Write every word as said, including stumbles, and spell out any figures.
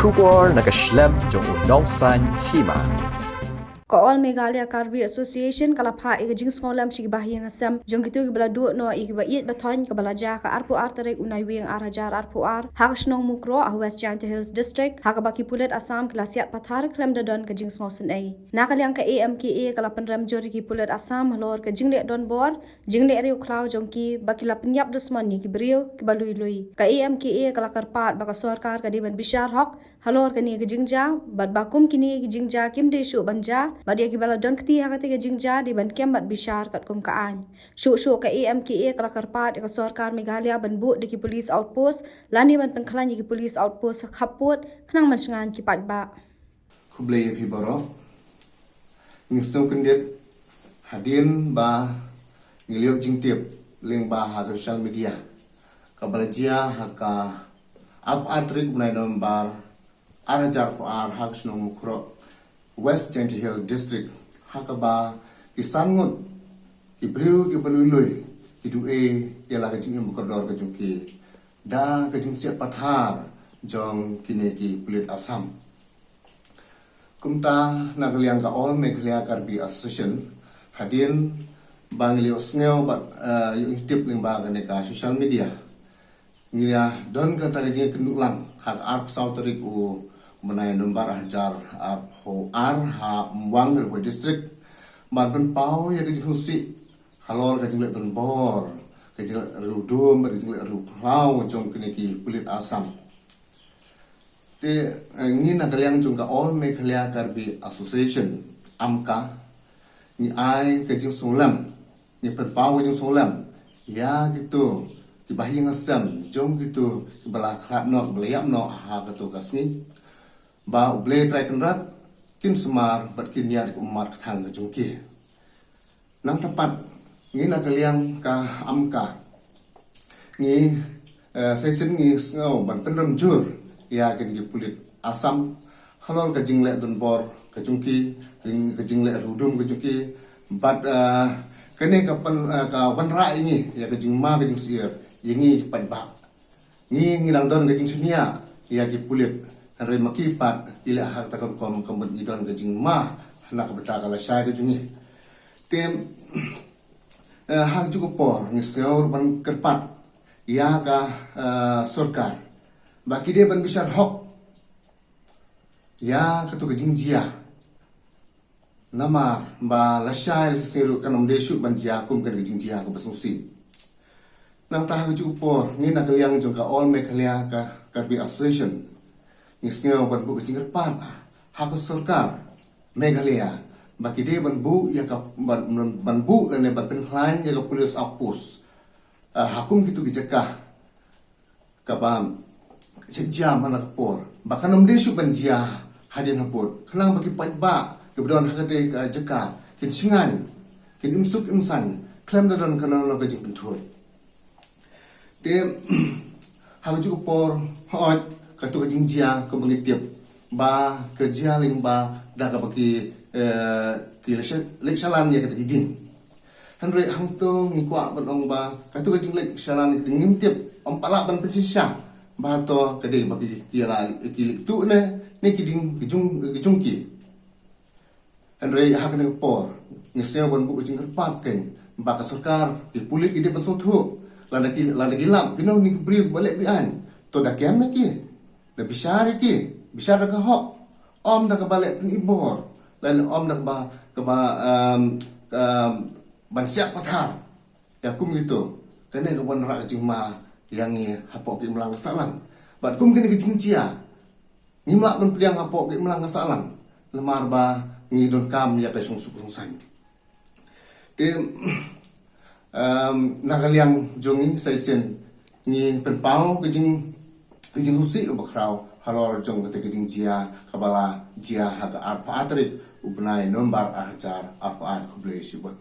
Khubor na ka shlem jong u nongsan hima. Ka All Meghalaya Karbi Association ka la phah ïa ka jingsngewlem sha ki bahaïing hasem jong kito kiba la duh noh ïa kiba ïeit ba thoiñ kaba la jia ka arphew ar tarik u Naiwieng ar hajar arphew ar ha ka shnong Mukroh ha West Jaintia Hills District, ha kaba ki pulit Assam ki la siat pathar khlem da don ka jingsngewsynei. Na ka liang ka A M K A ka la pynrem jur ïa ki pulit Assam halor ka jingleh donbor, jingleh riewkhlaw jong ki, ba ki la pynïap dusmon ïa ki briew kiba lui lui. Ka A M K A ka la kyrpad ba ka sorkar ka dei ban bishar hok halor kane ka jingjia, bad ba kum kine ki jingjia kim dei shuh ban jia, bad ïa kiba la don kti ha kata ka jingjia dei ban kem bad bishar katkum ka aiñ. Shuh shuh ka A M K A ka la kyrpad ïa ka sorkar Meghalaya ban buh da ki police outpost lane ban pynkhlaiñ ïa ki police outpost ha khappud khnang ban shngaiñ ki paidbah. Khublei ïa phi baroh. Ngi sngewkyndit hadien ba ngi la ïoh jingtip lyngba ha ka social media kaba la jia ha ka arphew ar tarik u bnai November ar hajar arphew ar ha ka shnong Mukroh, West Jaintia Hills District, ha kaba ki san ngut ki briew kiba lui lui ki duh ei ïa la ka jingim ba kordor ka jong ki da ka jingsiat pathar jong kine ki pulit Assam. Kumta na ka liang ka All Meghalaya Karbi Association, hadien ba ngi la ïohsngew bad, eh, ïoh tip lyngba kane ka social media, ngi la don kata ka jingkynduh lang ha ka arphew saw tarik u bnai November ar hajar arphew ar ha Umwang Ri Bhoi District ban pynpaw ïa ka jingsngewsih halor ka jingleh donbor, ka jingleh riewdum bad ka jingleh riewkhlaw jong kine ki pulit Assam. Te, eh, ngi na ka liang jong ka All Meghalaya Karbi Association, AMKA, ngi ai ka jingsngewlem, ngi pynpaw ka jingsngewlem ïa kito ki bahaïing hasem jong kito kiba la khlad noh, kiba la ïap noh ha kato ka sngi, ba U Blei Trai Kynrad kin sumar bad kin ïaid kum ka ummat ka thang ka jong ki. Nangta pat ngi na ka liang ka AMKA ngi, eh, sa shisien ngi sngew ban pynrem jur ïa kine ki pulit Assam halor ka jingleh donbor ka jong ki, ka jingleh riewdum ka jong ki, bad, eh, kane ka pyn, eh, ka wanrah ïa ngi ïa ka jingma ka jingsyier ïa ngi ki paidbah. Ngi, ngi dang don ka jingshaniah ïa ki pulit, hynrei ma ki pat ki leh ha kata ka rukom ka mut ngi don ka jingma na ka bynta ka lashai ka jong ngi. Te, eh, ha kajuh ka por ngi sngew ban kyrpad ïa ka, eh, sorkar ba ki dei ban bishar hok ïa kato ka jingjia. Namar ba lashai lashai ruh kan ym dei shuh ban jia kum kane ka jingjia kaba sngewsih. Nangta ha kajuh ka por ngi na ka liang jong ka All Meghalaya Karbi Association ngi sngew ban buh ka jingkyrpad ha ka sorkar Meghalaya ba ki dei ban buh ïa ka, ban, ban buh lane ban pynkhlaiñ ïa ka police outpost, ah, ha kum kito ki jaka kaba shu jia man la ka por ba kan ym dei shuh ban jia hadien habud, khnang ba ki paidbah kiba don ha katei ka jaka kin shngaiñ, kin im suk im saiñ khlem da don kano kano ka jingpynthut. Te ha kajuh ka por, hooid, kato ka jingjia kaba ngi tip ba ka jia lyngba da kaba ki, eh, ki leit sha-, leit shalan ïa kata ki ding. Hynrei hangto ngi kwah ban ong ba kato ka jingleit shalan ïa kata ngim tip, ym pat lah ban pynshisha ba hato ka dei ba ki, ki la, ki leit tuh ne, ne ki ding ki jong, ki jong ki. Hynrei ha kane ka por ngi sngew ban buh ka jingkyrpad kein ba ka sorkar, ki pulit ki dei ban sngewthuh, lada ki, lada ki lap kino kino ki briew ba leh be-aiñ, to da kem ïa ki, da bishar ïa ki, bishar da ka hok, ym da kaba leh pynibor, lane ym da kaba, kaba, um, um, ban siat pathar ïa kum kito. Kane ka wanrah ka jingma ïa ngi hapoh ka imlang ka sahlang. Bad kum kine ki jingjia ngim lah ban pdiang hapoh ka imlang ka sahlang namar ba ngi donkam ïa ka shongsuk shongsaiñ. Te, em, na ka liang jong ngi sa shisien ngi pynpaw ka jing, ka jingsngewsih kaba khraw halor jong kata ka jingjia kaba la jia ha ka arphew ar tarik u bnai November ar hajar arphew ar. Khublei shibun.